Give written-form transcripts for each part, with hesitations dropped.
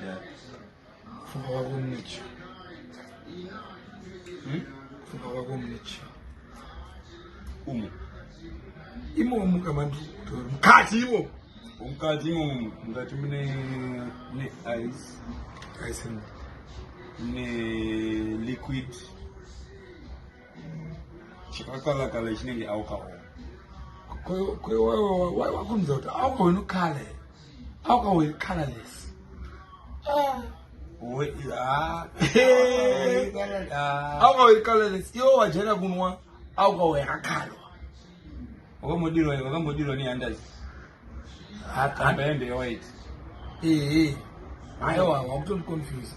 chidaro. Kufunga kwako munechi. Kufunga kwako munechi. Umu. Imomo kamandikutora mukati imo. Mukati imomo mukati mune mune ice. Ice imo. Mune liquid. Chakakala kala chinenge alcohol. Wakunza kuti alcohol inokala alcohol iri colorless. Alcohol iri colorless. Iwe wajaira kunwa alcohol yakakalwa. Wakambodirwa wakambodirwa nehandazi. Hamba hembe yewhite. Ehe. Aiwa wakutondiconfuse.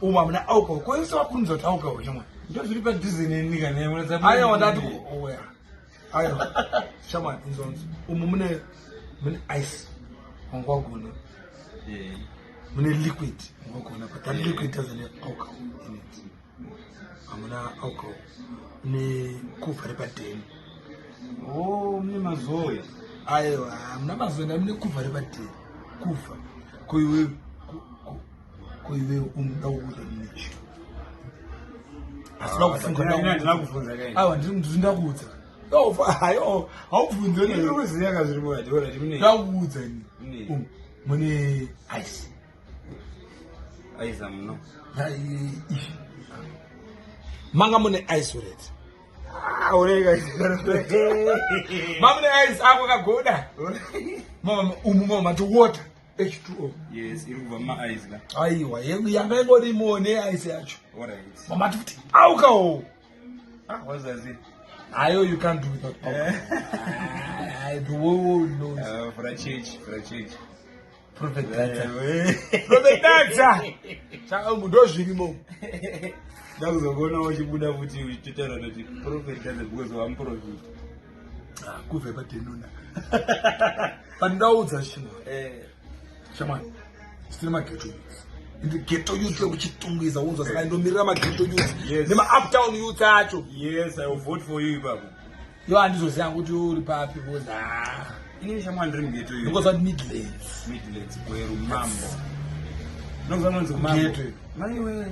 Umu hamuna alcohol. Ko iwe wakunza kuti alcohol shamwari. Ndo zviri padhuze neni kana unatsa. Aiwa ndati oya. Aiwa. Shamwari inzonzo. Umu mune mune ice. Wanga wagona. Eh. Mune liquid wanga wagona but that liquid doesn't have alcohol in it. Hamuna alcohol. Mune kuvha repadheni. Oh, mune mazoe. Aiwa, hamuna mazoe mune kuvha repadheni. Kuvha. Ko iwe ko iwe unoda kuuza nechi. Asina kufunga Handina kufunza kai. Aiwa ndiri kuudza. Ayo, haubvunze Ndiri kuziva ka zviri mukati. Ora mune. Ndakuudza ini. Mune. Mune ice. Ice muno. Manga mune ice already. Ah, ureka. Manga mune ice ako kagoda. Mama umu mama mati water H2O. Yes, iri kubva muma ice ka. Aiwa, yanga ingorimo ne ice yacho. Alright. Mama mati futi alcohol. Ah, wazazi. Ayo you can't do without alcohol. The world knows. For a church, for a church. Prophet Data. Prophet Data. Chaka ndo zvirimo. Ndakuzokuona uchibuda futi uchitotaura kuti prophet Data because wamuprofita. Ah, kubve padenuna. Pandaudza chimwe. Shamani. Sitine maghetto youths. Indi ghetto youth yekuchitungwiza unzwa saka ndomirira maghetto youths. Yes. Nema uptown youths acho. Yes, I will vote for you ipapo. Yo handizoziva kuti uri papi because ah. Inini shamwari ndiri mughetto youth. Ndingoziva kuti Midlands. Midlands, Gweru, Mambo. Ndinoziva unonzi Mambo. Ghetto. Maiwe.